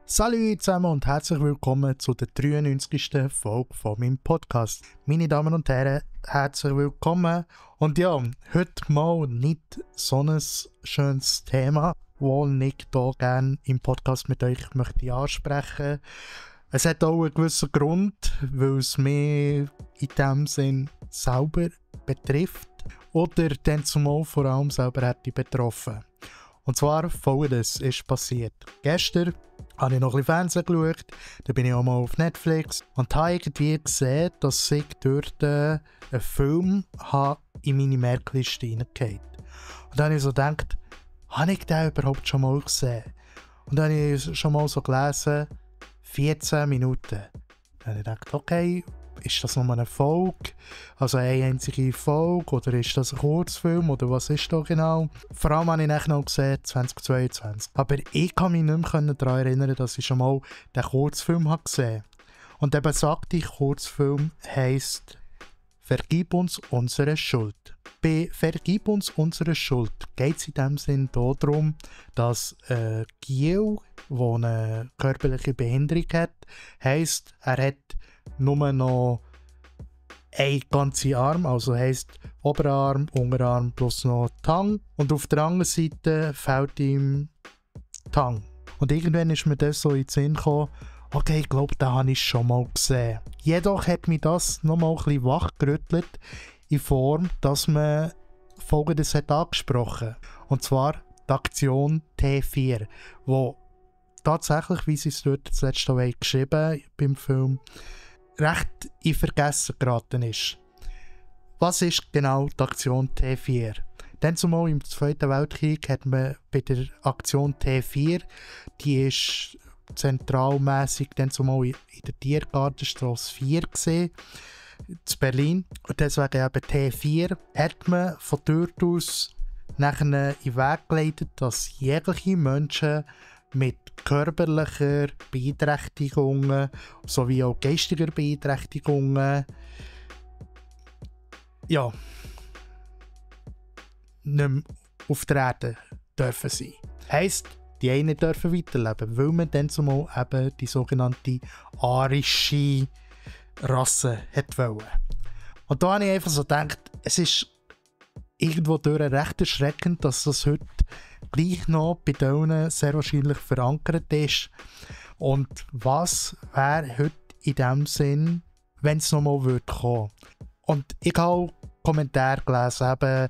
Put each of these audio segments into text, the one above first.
Salut zusammen und herzlich willkommen zu der 93. Folge von meinem Podcast. Meine Damen und Herren, herzlich willkommen. Und ja, heute mal nicht so ein schönes Thema, das ich hier gerne im Podcast mit euch möchte ansprechen. Es hat auch einen gewissen Grund, weil es mich in dem Sinn selber betrifft oder dann zumal vor allem selber hätte betroffen. Und zwar Folgendes ist passiert. Gestern habe ich noch ein bisschen Fernsehen geschaut, dann bin ich auch mal auf Netflix und habe irgendwie gesehen, dass ich dort einen Film in meine Merkliste reingehauen. Und dann habe ich so gedacht, habe ich den überhaupt schon mal gesehen? Und dann habe ich schon mal so gelesen, 14 Minuten. Dann habe ich gedacht, okay, ist das nur eine Folge? Also eine einzige Folge? Oder ist das ein Kurzfilm? Oder was ist da genau? Vor allem habe ich nachher noch gesehen, 2022. Aber ich kann mich nicht mehr daran erinnern, dass ich schon mal den Kurzfilm gesehen habe. Und der besagte Kurzfilm heisst «Vergib uns unsere Schuld». Bei «Vergib uns unsere Schuld» geht es in dem Sinn darum, dass Giel, der eine körperliche Behinderung hat, heisst, er hat nur noch ein ganzer Arm, also heisst Oberarm, Unterarm plus noch Tang. Und auf der anderen Seite fehlt ihm Tang. Und irgendwann ist mir das so in den Sinn gekommen, okay, ich glaube, den habe ich schon mal gesehen. Jedoch hat mich das nochmal ein bisschen wachgerüttelt, in Form, dass man Folgendes hat angesprochen. Und zwar die Aktion T4, wo tatsächlich, wie sie es dort das letzte Mal geschrieben beim Film, recht in Vergessen geraten ist. Was ist genau die Aktion T4? Dann zumal im Zweiten Weltkrieg hat man bei der Aktion T4, die ist zentralmässig dann zumal in der Tiergartenstrasse 4 gesehen, in Berlin. Und deswegen eben T4 hat man von dort aus nachher in den Weg geleitet, dass jegliche Menschen mit körperlicher Beeinträchtigungen sowie auch geistiger Beeinträchtigungen nicht mehr auf der Erde dürfen sein. Heisst, die einen dürfen weiterleben, weil man dann zumal eben die sogenannte arische Rasse hat wollen. Und da habe ich einfach so gedacht, es ist irgendwo durch recht erschreckend, dass das heute gleich noch bei denen sehr wahrscheinlich verankert ist. Und was wäre heute in dem Sinn, wenn es nochmal kommen würde? Und ich habe auch Kommentare gelesen, eben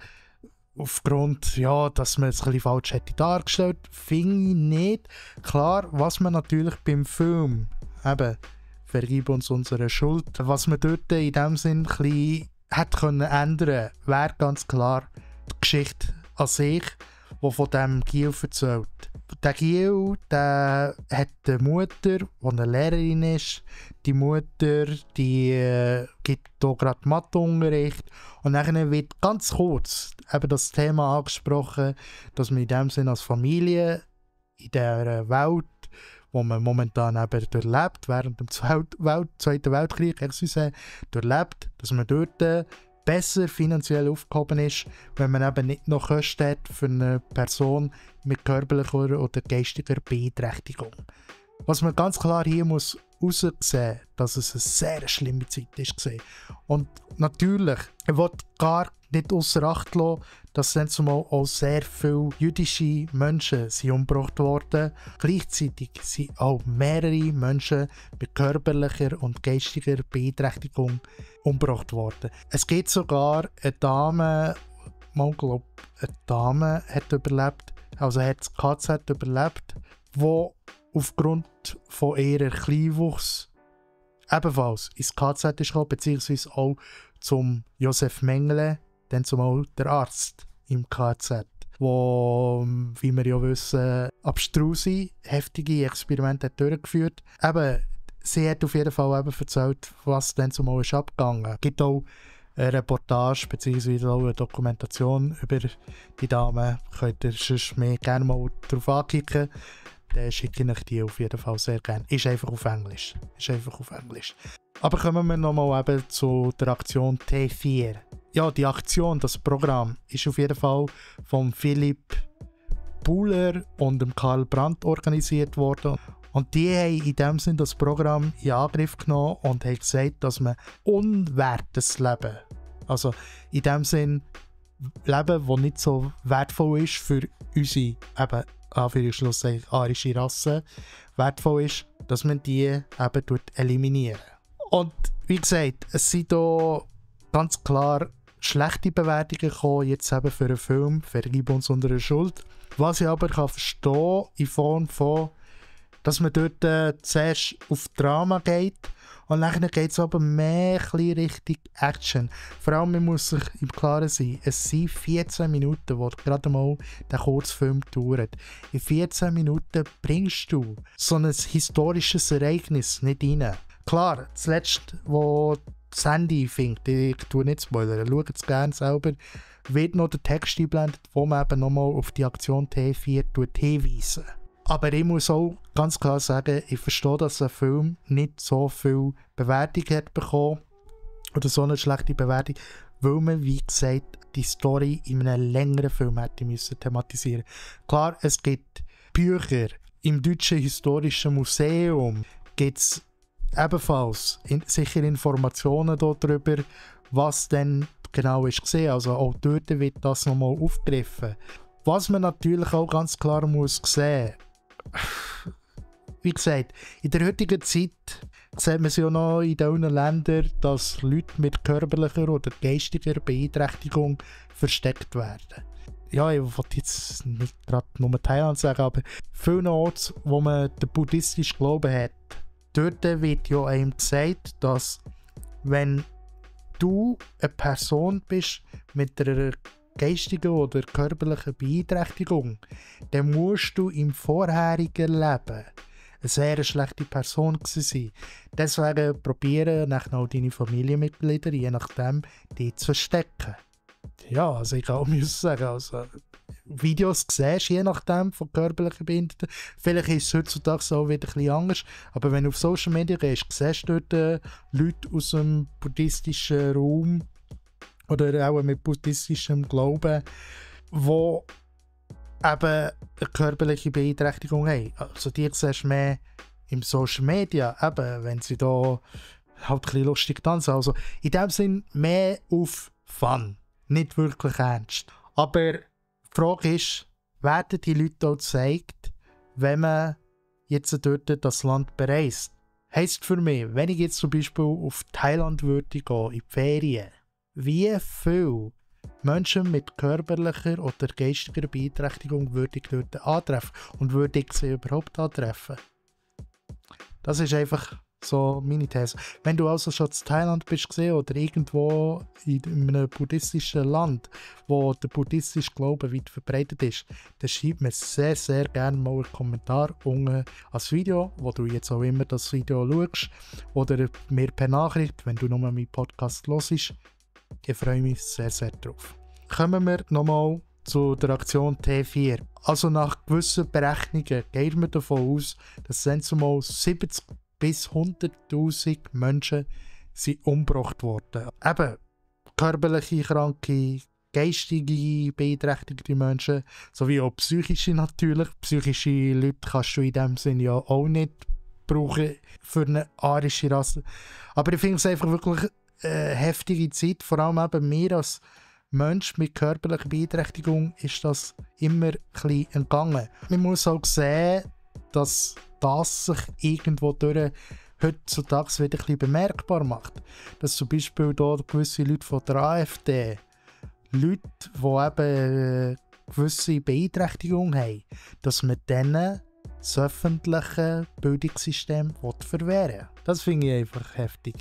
aufgrund, dass man es ein bisschen falsch hätte dargestellt, finde ich nicht. Klar, was man natürlich beim Film, eben, «Vergib uns unsere Schuld», was man dort in dem Sinn ein bisschen hätte ändern können, wäre ganz klar die Geschichte an sich, die von diesem Giel erzählt. Der Giel, der hat eine Mutter, die eine Lehrerin ist. Die Mutter, die gibt hier gerade Matheunterricht. Und dann wird ganz kurz eben das Thema angesprochen, dass man in dem Sinne als Familie in dieser Welt, wo man momentan eben durchlebt, während dem Zweiten Weltkrieg, durchlebt, dass man dort besser finanziell aufgehoben ist, wenn man eben nicht noch Kosten hat für eine Person mit körperlicher oder geistiger Beeinträchtigung. Was man ganz klar hier muss raussehen, dass es eine sehr schlimme Zeit war. Und natürlich, ich will gar nicht ausser Acht lassen, dass dann zumal auch sehr viele jüdische Menschen sind umgebracht wurden. Gleichzeitig sind auch mehrere Menschen mit körperlicher und geistiger Beeinträchtigung umgebracht worden. Es gibt sogar eine Dame, eine Dame hat überlebt, also hat das KZ überlebt, die aufgrund von ihrer Kleinwuchs ebenfalls ins KZ ist gekommen, beziehungsweise auch zum Josef Mengele, dann zumal der Arzt im KZ, wo, wie wir ja wissen, abstruse, heftige Experimente hat durchgeführt. Eben, sie hat auf jeden Fall eben erzählt, was dann zumal ist abgegangen. Es gibt auch eine Reportage bzw. auch eine Dokumentation über die Dame. Könnt ihr sonst mehr gerne mal drauf anklicken. Dann schicke ich euch die auf jeden Fall sehr gerne. Ist einfach auf Englisch. Aber kommen wir nochmal eben zu der Aktion T4. Ja, die Aktion, das Programm, ist auf jeden Fall von Philipp Buhler und dem Karl Brandt organisiert worden. Und die haben in dem Sinne das Programm in Angriff genommen und haben gesagt, dass man unwertes Leben, also in dem Sinne Leben, das nicht so wertvoll ist für unsere, eben, Anführungsschlusszeichen, arische Rasse, wertvoll ist, dass man die eben eliminieren. Und wie gesagt, es sind hier ganz klar schlechte Bewertungen gekommen, jetzt eben für einen Film, «Vergib uns unsere Schuld». Was ich aber kann verstehen in Form von, dass man dort zuerst auf Drama geht und dann geht es aber mehr Richtung Action. Vor allem, man muss sich im Klaren sein, es sind 14 Minuten, wo gerade mal der Kurzfilm dauert. In 14 Minuten bringst du so ein historisches Ereignis nicht rein. Klar, zuletzt, wo das Handy findet, ich tue nicht spoilern, schaut es gerne selber, wird noch der Text eingeblendet, wo man eben nochmal auf die Aktion T4 hinweisen. Aber ich muss auch ganz klar sagen, ich verstehe, dass ein Film nicht so viel Bewertung hat bekommen oder so eine schlechte Bewertung, weil man, wie gesagt, die Story in einem längeren Film hätte müssen thematisieren. Klar, es gibt Bücher. Im Deutschen Historischen Museum gibt es ebenfalls sicher Informationen darüber, was denn genau ist gesehen. Also auch dort wird das nochmal aufgegriffen. Was man natürlich auch ganz klar muss sehen, wie gesagt, in der heutigen Zeit sieht man es ja noch in diesen Ländern, dass Leute mit körperlicher oder geistiger Beeinträchtigung versteckt werden. Ja, ich will jetzt nicht gerade nur Thailand sagen, aber viele Orte, wo man den buddhistischen Glauben hat, dort wird ja einem gesagt, dass wenn du eine Person bist mit einer geistigen oder körperlichen Beeinträchtigung, dann musst du im vorherigen Leben eine sehr schlechte Person sein. Deswegen probieren auch deine Familienmitglieder, je nachdem, die zu verstecken. Ja, also ich kann auch sagen, also Videos siehst, je nachdem, von körperlichen Behinderten. Vielleicht ist es heutzutage auch wieder ein bisschen anders, aber wenn du auf Social Media gehst, siehst du dort Leute aus dem buddhistischen Raum oder auch mit buddhistischem Glauben, die eben eine körperliche Beeinträchtigung haben. Also die siehst du mehr im Social Media, eben, wenn sie da halt ein bisschen lustig tanzen. Also in dem Sinn mehr auf Fun, nicht wirklich ernst. Aber die Frage ist, werden die Leute auch gezeigt, wenn man jetzt dort das Land bereist? Heisst für mich, wenn ich jetzt zum Beispiel auf Thailand würde gehen, in die Ferien, wie viele Menschen mit körperlicher oder geistiger Beeinträchtigung würde ich dort antreffen und würde ich sie überhaupt antreffen? Das ist einfach so meine These. Wenn du also schon in Thailand bist gesehen oder irgendwo in einem buddhistischen Land, wo der buddhistische Glaube weit verbreitet ist, dann schreib mir sehr, sehr gerne mal einen Kommentar unten als Video, wo du jetzt auch immer das Video schaust, oder mir per Nachricht, wenn du nochmal meinen Podcast hörst. Ich freue mich sehr, sehr drauf. Kommen wir nochmal zu der Aktion T4. Also nach gewissen Berechnungen gehen wir davon aus, dass zumal 70 bis 100'000 Menschen sind umgebracht worden. Eben körperliche Kranke, geistige beeinträchtigte Menschen, sowie auch psychische natürlich. Psychische Leute kannst du in dem Sinne ja auch nicht brauchen für eine arische Rasse. Aber ich finde es einfach wirklich eine heftige Zeit, vor allem eben mir als Mensch mit körperlicher Beeinträchtigung ist das immer ein bisschen entgangen. Man muss auch sehen, dass das sich irgendwo durch heutzutage wieder ein bisschen bemerkbar macht. Dass zum Beispiel da gewisse Leute von der AfD, Leute, die eben gewisse Beeinträchtigung haben, dass man denen das öffentliche Bildungssystem verwehren will. Das finde ich einfach heftig.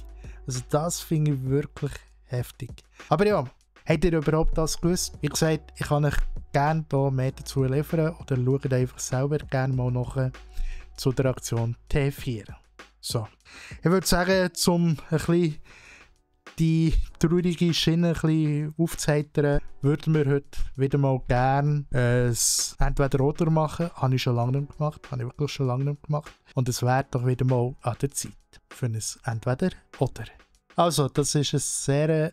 Also das finde ich wirklich heftig. Aber ja, habt ihr überhaupt das gewusst? Wie gesagt, ich kann euch gerne hier mehr dazu liefern oder schaut einfach selber gerne mal nach zu der Aktion T4. So, ich würde sagen, um ein bisschen die traurige Schiene ein bisschen aufzuheitern, würden wir heute wieder mal gerne ein Entweder-Oder machen. Habe ich schon lange nicht gemacht. Habe ich wirklich schon lange nicht gemacht. Und es wäre doch wieder mal an der Zeit für ein Entweder-Oder. Also, das ist ein sehr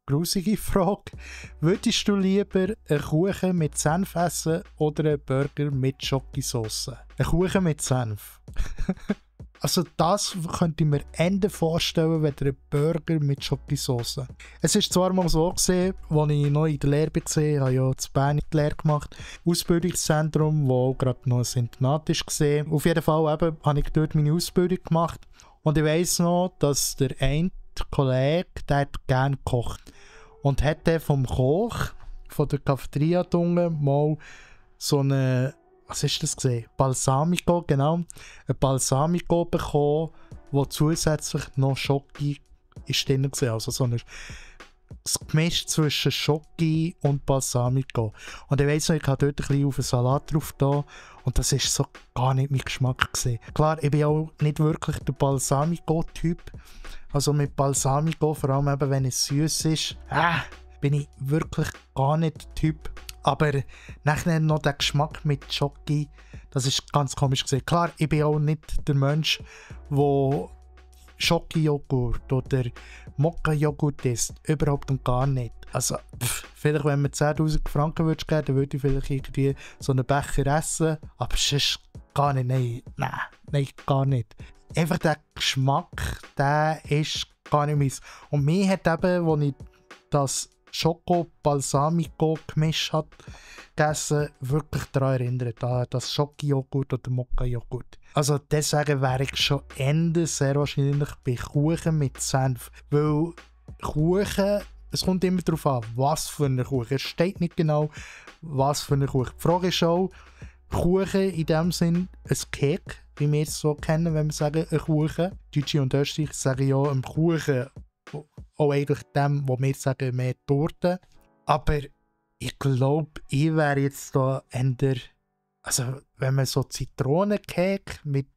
grusige Frage. Würdest du lieber einen Kuchen mit Senf essen oder einen Burger mit Schokosauce? Ein Kuchen mit Senf. Also das könnte ich mir Ende vorstellen, wenn ein Burger mit Schokosauce. Es ist zwar mal so gesehen, als ich noch in der Lehre war, ich habe ja zu Bern die Lehre gemacht, Ausbildungszentrum, wo gerade noch ein Internat war. Auf jeden Fall eben, habe ich dort meine Ausbildung gemacht. Und ich weiss noch, dass der eine Kollege, der hat gerne gekocht. Und hat dann vom Koch, von der Cafeteria mal so eine, was ist das gesehen? Balsamico, genau. Ein Balsamico bekommen, wo zusätzlich noch Schoki ist drin war. Also so ein Gemisch zwischen Schoki und Balsamico. Und ich weiss noch, ich habe dort ein bisschen auf den Salat drauf da. Und das war so gar nicht mein Geschmack gewesen. Klar, ich bin auch nicht wirklich der Balsamico-Typ. Also mit Balsamico, vor allem eben, wenn es süß ist, bin ich wirklich gar nicht der Typ. Aber nachher noch der Geschmack mit Schoki, das ist ganz komisch gewesen. Klar, ich bin auch nicht der Mensch, der Schoki-Joghurt oder Mokka-Joghurt isst. Überhaupt und gar nicht. Also, vielleicht, wenn mir 10'000 Franken geben würde, dann würde ich vielleicht irgendwie so einen Becher essen. Aber sonst gar nicht. Nein, gar nicht. Einfach der Geschmack, der ist gar nicht meins. Und mich hat eben, als ich das Schoko-Balsamico-Gemisch gegessen, wirklich daran erinnert, an das Schoki-Joghurt oder Mokka-Joghurt. Also deswegen wäre ich schon sehr wahrscheinlich bei Kuchen mit Senf. Weil Kuchen, es kommt immer darauf an, was für ein Kuchen. Es steht nicht genau, was für ein Kuchen. Die Frage ist auch, Kuchen in dem Sinn ein Cake, wie wir es so kennen, wenn wir sagen, ein Kuchen. Deutsche und Österreicher sagen ja einem Kuchen, auch eigentlich dem, wo wir sagen, mehr Torte. Aber ich glaube, ich wäre jetzt da eher, also wenn man so Zitronencake mit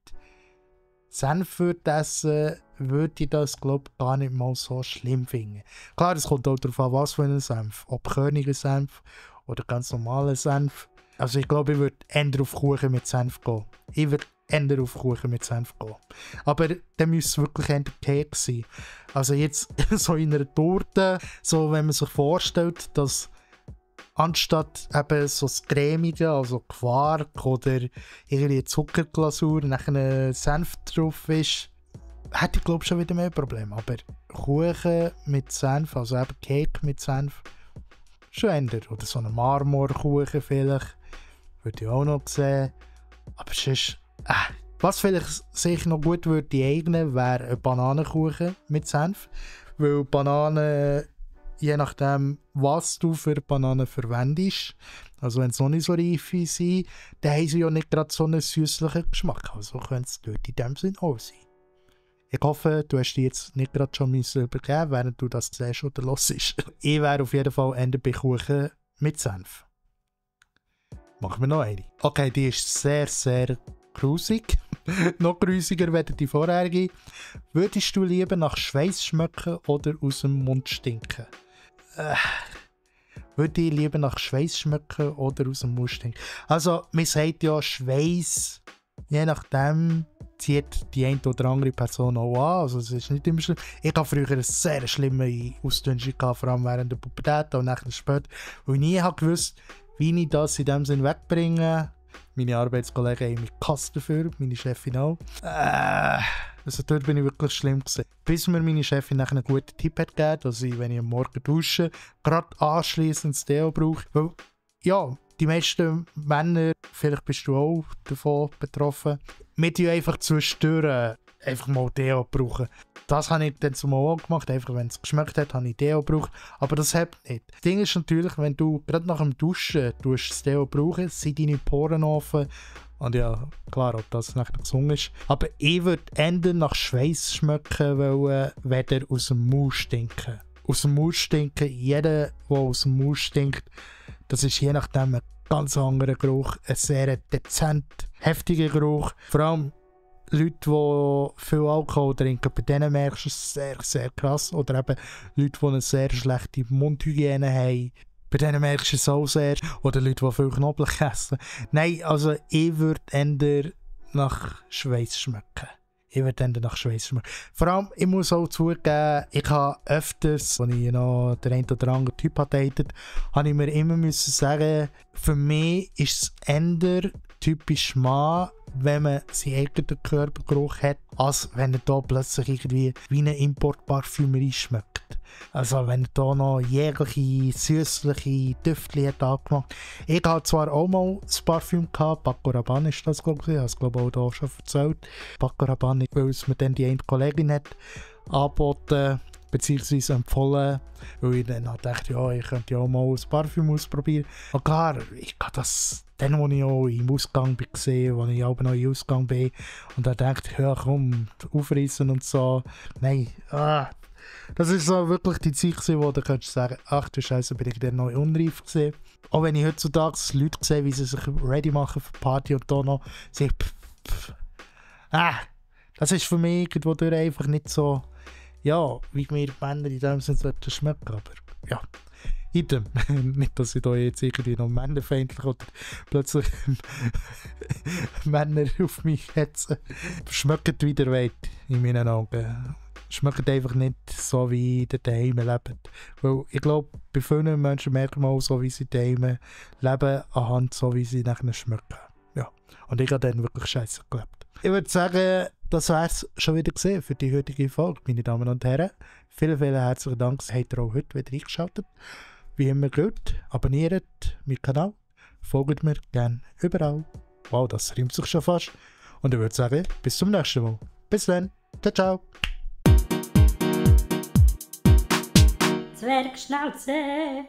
Senf würde essen, würde ich das, glaube ich, gar nicht mal so schlimm finden. Klar, es kommt auch darauf an, was für einen Senf. Ob Königensenf oder ganz normalen Senf. Also ich glaube, ich würde eher auf Kuchen mit Senf gehen. Ich würde eher auf Kuchen mit Senf gehen. Aber dann müsste es wirklich eher Cake sein. Also jetzt so in einer Torte, so wenn man sich vorstellt, dass anstatt eben so das Cremige, also Quark oder irgendwie Zuckerglasur, nachher Senf drauf ist, hätte ich glaube schon wieder mehr Probleme. Aber Kuchen mit Senf, also eben Cake mit Senf, schon eher. Oder so einen Marmorkuchen vielleicht, würde ich auch noch sehen. Aber sonst, was vielleicht sich noch gut würde eignen, wäre ein Bananenkuchen mit Senf. Weil Bananen, je nachdem, was du für Bananen verwendest, also wenn es noch nicht so reif sind, dann haben sie ja nicht gerade so einen süßlichen Geschmack. Also könnte es dort in dem Sinn auch sein. Ich hoffe, du hast dir jetzt nicht gerade schon übergeben, während du das siehst oder hörst. Ich wäre auf jeden Fall eher bei Kuchen mit Senf. Machen wir noch eine. Okay, die ist sehr, sehr grusig. Noch grusiger werden die vorherige. Würdest du lieber nach Schweiß schmecken oder aus dem Mund stinken? Würde ich lieber nach Schweiß schmecken oder aus dem Mund stinken? Also, man sagt ja, Schweiß, je nachdem, zieht die eine oder andere Person auch an. Also, es ist nicht immer schlimm. Ich hatte früher eine sehr schlimme Ausdünstung, vor allem während der Pubertät und nachher später, weil ich nie gewusst, wie ich das in dem Sinn wegbringe. Meine Arbeitskollegen haben mich gehasst dafür, meine Chefin auch. Also dort bin ich wirklich schlimm gewesen. Bis mir meine Chefin nachher einen guten Tipp hat gegeben, dass ich, wenn ich am Morgen dusche, gerade anschliessend das Deo brauche. Weil, ja, die meisten Männer, vielleicht bist du auch davon betroffen, wir tun einfach zwischendurch einfach mal Deo brauchen. Das habe ich dann zumal auch gemacht, einfach wenn es geschmeckt hat, habe ich Deo gebraucht, aber das hilft nicht. Das Ding ist natürlich, wenn du gerade nach dem Duschen das Deo brauchen, sind deine Poren offen und ja, klar, ob das nachher gesund ist. Aber ich würde eher nach Schweiß schmecken, weil weder aus dem Mund stinken. Aus dem Mund stinken, jeder, der aus dem Mund stinkt, das ist je nachdem ein ganz anderer Geruch, ein sehr dezent, heftiger Geruch. Vor allem Leute, die viel Alkohol trinken, bei denen merkst du es sehr, sehr krass. Oder eben Leute, die eine sehr schlechte Mundhygiene haben, bei denen merkst du es auch sehr. Oder Leute, die viel Knoblauch essen. Nein, also ich würde eher nach Schweiß schmecken. Ich werde dann nach Schweiz schmecken. Vor allem, ich muss auch zugeben, ich habe öfters, als ich noch den einen oder anderen Typ datet, habe ich mir immer müssen sagen, für mich ist es eher typisch Mann, wenn man seinen eigenen Körpergeruch hat, als wenn er da plötzlich irgendwie wie ein Importparfümerie schmeckt. Also wenn er da noch jegliche süßliche Düftchen hat angemacht. Ich hatte zwar auch mal ein Parfüm gehabt, Paco Rabanne ist das, glaube ich, habe es glaube auch hier schon erzählt. Paco Rabanne, weil es mir dann die eine Kollegin hat angeboten, beziehungsweise empfohlen, weil ich dann dachte, ja, ich könnte ja auch mal ein Parfüm ausprobieren. Und klar, ich kann das dann, als ich auch im Ausgang war, als ich auch noch im Ausgang bin, und dann dachte ich, ja komm, aufreißen und so. Nein, das ist so wirklich die Zeit, wo du könntest sagen, ach du Scheiße, bin ich dann noch unreif gewesen. Auch wenn ich heutzutage Leute sehe, wie sie sich ready machen für Party und da noch sagen, das ist für mich irgendwo durch einfach nicht so, ja, wie mir die Männer in dem Sinne schmecken, aber ja. Idem. Nicht, dass ich da jetzt irgendwie noch männerfeindlich oder plötzlich Männer auf mich hetzen. Schmeckt wie ihr wollt, in meinen Augen. Schmeckt einfach nicht so, wie ihr daheim lebt. Weil ich glaube, bei vielen Menschen merkt man auch so, wie sie daheim leben, anhand so, wie sie nachher schmecken. Ja. Und ich habe dann wirklich scheiße gelebt. Ich würde sagen, das wäre es schon wieder gesehen für die heutige Folge, meine Damen und Herren. Vielen, vielen herzlichen Dank, dass ihr auch heute wieder eingeschaltet. Wie immer gilt, abonniert meinen Kanal, folgt mir gerne überall. Wow, das reimt sich schon fast. Und ich würde sagen, bis zum nächsten Mal. Bis dann. Ciao, ciao. Zwergschnauze.